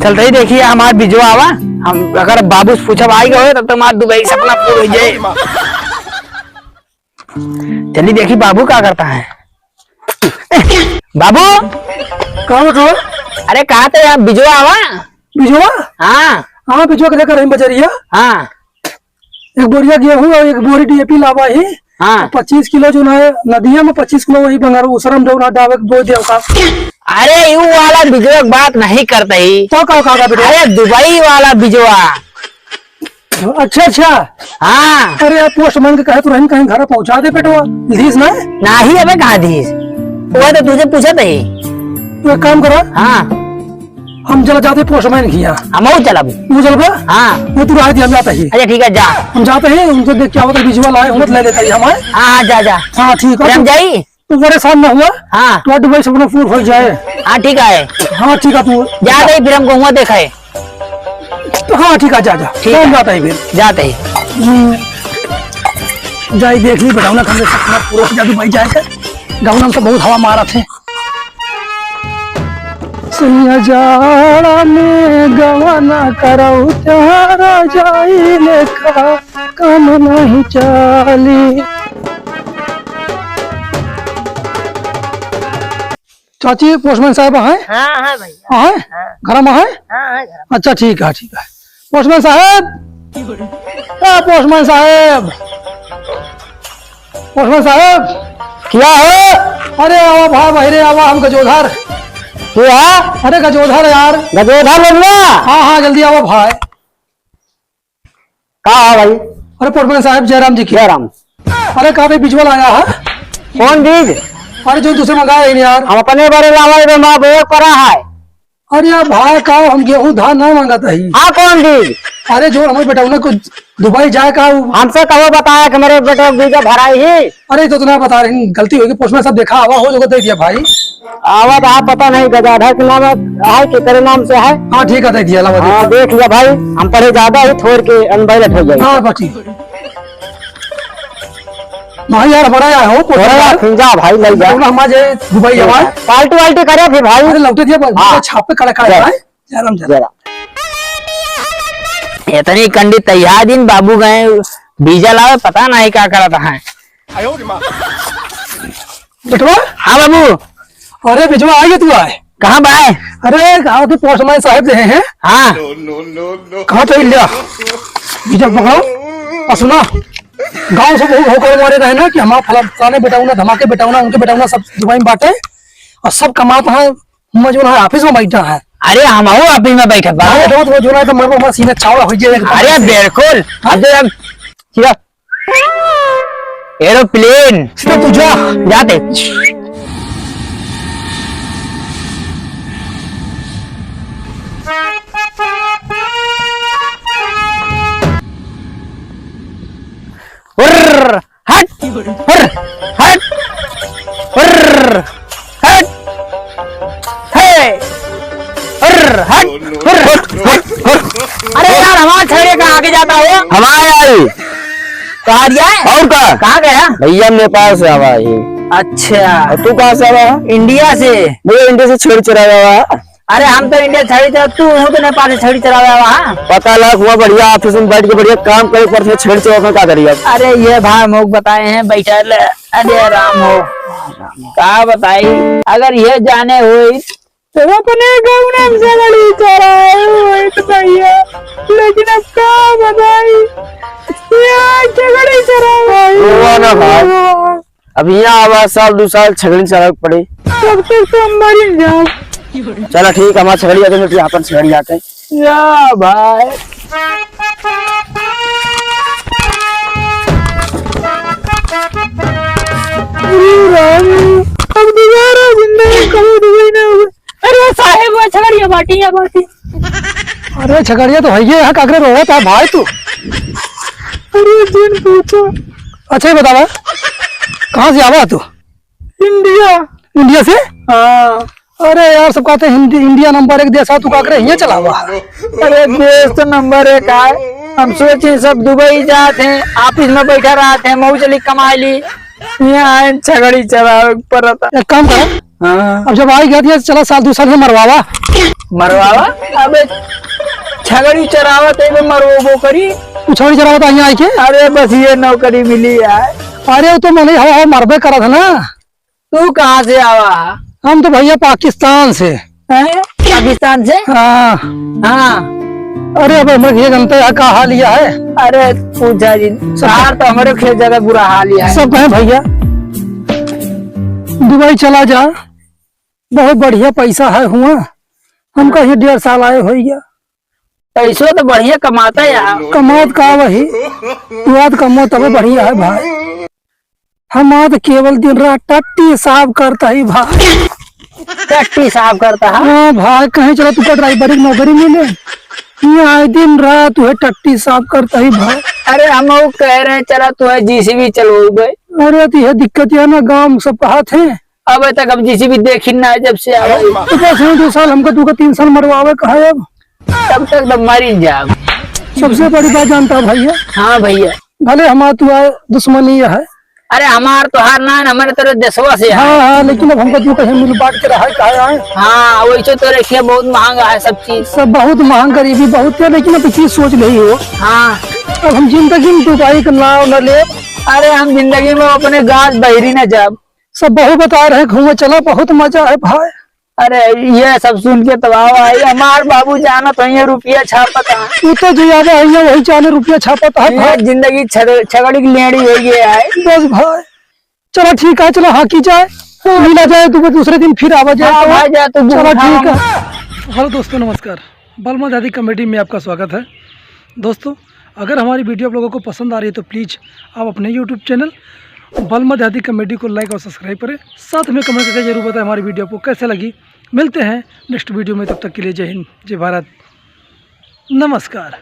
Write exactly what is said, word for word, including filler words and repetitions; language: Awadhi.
चलते ही देखिए हमार बिजवा आवा, हम अगर बाबू से पूछब आई गए तब तो हमार दुबई सपना पूरा हो जाए। चलिए देखी बाबू का करता है। बाबू। का हो तो? अरे कहा थे यार बिजवा आवा। बिजवा? हाँ। हाँ, बिजवा के लेकर हम बजरिया। हाँ। एक बोरिया गेहूं और एक बोरी डीएपी लावा ही। हाँ। पच्चीस किलो जो ना है, नदिया में पच्चीस किलो वही बंगाल उसरम जो ना डावे बो दे का। अरे, यू वाला बिजवा के बात नहीं करते ही। तो का, का, का बेटा? अरे, दुबई वाला बिजवा। अच्छा, अच्छा। हाँ। अरे, आप पोस्टमैन के कहे तो रही कहीं घर पहुंचा दे बेटवा। दीस ना? नाही, अबे कहाँ दीस? वो तो तुझे पूछत ही। तो एक काम करा। हाँ। हम चला जाते पोस्टमैन के यहाँ। हमहू चलब। तू चलबा? हाँ। वो तू रह दिया, हम जाते ही। अच्छा, ठीक है, जा। हम जाते ही, उनसे देख क्या होता है, बिजवा लाए, हम ले लेते ही हमारे। हाँ, हाँ, जा, जा। हाँ, ठीक है। फिर हम जाई? तू परेशान ना हुआ। हाँ। तो दुबई सपना पूरा हो जाए। हाँ, ठीक है। हाँ, ठीक है, तू जाते ही, फिर हम गहुआ देखे। तो हाँ, ठीक है, जा, जा। ठीक हम है। जाते ही फिर। जाते ही। हम्म। जाई देख ली, बताओ ना, हमरे सपना पूरा हो जाए, दुबई जाए के। गहुआ में तो बहुत हवा मारत है। सैया जाड़ा में गवना करौ, तोहरा जाई लेखा काम नहीं चाली। चाची, पोस्टमैन साहब हैं? हाँ, हाँ भैया। हैं? हाँ। घर में हैं? हाँ, हाँ, घर में। अच्छा, ठीक है, ठीक है। पोस्टमैन साहब, ए, पोस्टमैन साहब, पोस्टमैन साहब। क्या है? अरे आवा भाई, भाई रे आवा, हम गजोधर। क्या? अरे गजोधर यार। गजोधर बोलना? हाँ, हाँ, जल्दी आवा भाई। का है भाई? अरे पोस्टमैन साहब, जयराम जी की। जयराम। अरे का भाई बिजवा लाया है? कौन बीज? अरे जो तुझसे मंगाया है यार। हम अपने बारे लावा है, माँ बेग पड़ा है। अरे यार भाई, का हम गेहूं धान ना मांगत ही। हाँ, कौन बीज? अरे, जो हमरे बेटौना को दुबई जाए का, उ हमसे कहो बताया कि मेरे बेटे बीजा भराई ही। अरे, तो इतना बता रही, गलती होगी, पोस्टमैन साहब देखा, आवा हो, जो दे दिया भाई। आवा तो आप पता नहीं, गजाधर के नाम है, है कि तेरे नाम से है? हाँ, ठीक है, दे दिया, लावा, दे हाँ, दिया। देख लिया भाई, हम पढ़े ज्यादा ही, थोड़ के अनबैलट हो जाए। हाँ, बस ठीक। भाई यार, हमारा यार हो, पोस्टमैन थोड़ा साहब। फिर जा भाई, ले जा। तो ना, हम आ जाए दुबई, ठीक हमारे। है। पार्टी वार्टी करे फिर भाई। अरे, लौटे दिया, बस, हाँ। छापे कड़ा कड़ा जा। है। जय राम, जय राम। जय राम। इतनी कंडी तैयार दिन बाबू गए, बीजा लावे, पता नहीं का करत है। बेटवा? हाँ बाबू। अरे बिजवा, आइए तू आए। कहाँ बाए? अरे, गाँव के पोस्टमैन साहब रहे हैं। हाँ। कहाँ चल लिया? बीजा पकड़ो। और सुना, गाँव से बहुत होकर मारे रहे ना कि हमारा फला-, फलाने बेटौना, धमाके बेटौना, उनके बेटौना सब दुबई में बाटे और सब कमात हैं। मैं जो है ऑफिस में बैठा है। अरे, हमहू ऑफिस में बैठा बा। अरे, तो, तो जो है तो मर, मर, सीना चावड़ा हो जाए। अरे, बिल्कुल। हाँ? अब तो हम सीधा एरोप्लेन। सीधा तू जा। जाते। उर्र। हट, हुर्र, हट, हुर्र, हट, हे, हुर्र, हट, हुर्र, हट, हुर्र। अरे यार, हमारा छगड़िया कहाँ आगे जाता हो? हमारा आई। कहाँ दिया है? और का? कहाँ गया? भैया, नेपाल से आवा है। अच्छा। और तू कहाँ से आवा है? इंडिया से। भैया, इंडिया से छेड़ चुरा रहा है। अरे हम तो इंडिया छड़ी चला, तू हूँ तो नेपाल से छड़ी चलावे आवा, हाँ? पता लग हुआ बढ़िया ऑफिस में बैठ के बढ़िया काम करे, पर से छड़ी चलावे में का करी अब? अरे ये भाई मोक बताए हैं बैठल, अरे राम हो, का बताई, अगर ये जाने होई तो अपने गौना में छगड़ी चराए होई तो भैया, लेकिन अब का बताई, ये छगड़ी चरावे रोवा ना भाई। अब यहाँ आवा, साल दो साल छगड़ी चलावे के पड़ी। तब तक तो हम मर ही जाओ। चला ठीक, हमार छगड़ी आते, फिर अपन छगड़ी आते। या भाई। अरे राम, अब दोबारा जिंदगी कभी दुबई ना होगा। अरे साहेब, वो छगड़िया बाटी, या बाटी। अरे छगड़िया तो है ये, यहाँ काकरे रोवत है भाई तू। अरे जिन पूछो। अच्छा ये बतावा, कहाँ से आवा तू? इंडिया। इंडिया से? हाँ। अरे यार, सब कहते हैं हिंदी, इंडिया नंबर एक देश है, तू काकरे हियाँ चलावा। अरे देश तो नंबर एक है, हम सोचे सब दुबई जाते हैं, ऑफिस में बैठा रहते हैं, मऊ चली कमा ली, यहाँ आए छगड़ी चलावे पड़ता। एक काम कर, हाँ। अब जब आई गया, चला साल दू साल में मरवावा। मरवावा? अबे छगड़ी चरावत है, मरवाबो करी। तू छगड़ी चरावत यहाँ आइके? अरे बस ये नौकरी मिली है। अरे वो तो मने हवा हवा मरबे करत है ना। तू कहाँ से आवा? हम तो भैया पाकिस्तान से। हैं? पाकिस्तान से? हाँ। हाँ। अरे अब हमरे ये जनता यहाँ का हाल यह है। अरे पूछा जी, सब शहर तो हमरे खेत जगह बुरा हाल ही है। सब कहें भैया दुबई चला जा, बहुत बढ़िया पैसा है हुआ। हम कहीं डेढ़ साल आए हो गया। पैसो तो बढ़िया कमाता है यार। कमात का वही, तू आज कमो तबे बढ़िया है भाई। हमार तो केवल दिन रात टट्टी साफ करता ही भाई। टट्टी साफ करता है? हाँ भाई, कहीं चला तू का ड्राइवरी की नौकरी मिले। ये आए दिन रात वह टट्टी साफ करता ही भाई। अरे हम वो कह रहे हैं, चला तू है जीसीबी चलवाओगे। अरे तो यह दिक्कत है ना, गाँव में सब कहत हैं। अब तक हम जीसीबी देखी ना है जब से आवा। तो बस है दो साल, हमका तू का तीन साल मरवावे का है अब। तब तक तो मर ही जाब। सबसे बड़ी बात जानता है भैया। हाँ भैया। भले हमार तू दुश्मनी है। अरे हमार तोहार ना, हमारे तरह देशवा से है। हाँ, हाँ, लेकिन अब हमका तू कहीं मिल बांट के रहा है, कहा है। हाँ, वैसे तो रखिए बहुत महंगा है सब चीज। सब बहुत महंग, गरीबी बहुत है, लेकिन अब चीज सोच नहीं हो। हाँ। अब हम जिंदगी में तू भाई का नाव न ले। अरे हम जिंदगी में अपने गाँव बहरी न जाब। सब बहू बता रहे घूमे चला, बहुत मजा है भाई। अरे ये सब सुन के तो आवा है, हमार बाबू जानत है ये रुपया छापत है। तू तो जो ज्यादा है ये वही चाले रुपया छापत है ये भाई। जिंदगी छग-, छगड़ी की लेंड़ी है ये है। बस भाई, चला ठीक है, चला हाँकी जाए, मिला जाए तू दूसरे दिन फिर आवा जाए हाँ तो। भाई जा तू चला घूम ठीक है। आवा। हेलो दोस्तों नमस्कार, बलमा देहाती कॉमेडी में आपका स्वागत है। दोस्तों अगर हमारी वीडियो आप लोगों को पसंद आ रही है तो प्लीज आप अपने यूट्यूब चैनल बलमा देहाती कॉमेडी को लाइक और सब्सक्राइब करें। साथ में कमेंट करके जरूर बताएं हमारी वीडियो आपको कैसे लगी। मिलते हैं नेक्स्ट वीडियो में, तब तक के लिए जय हिंद, जय भारत, नमस्कार।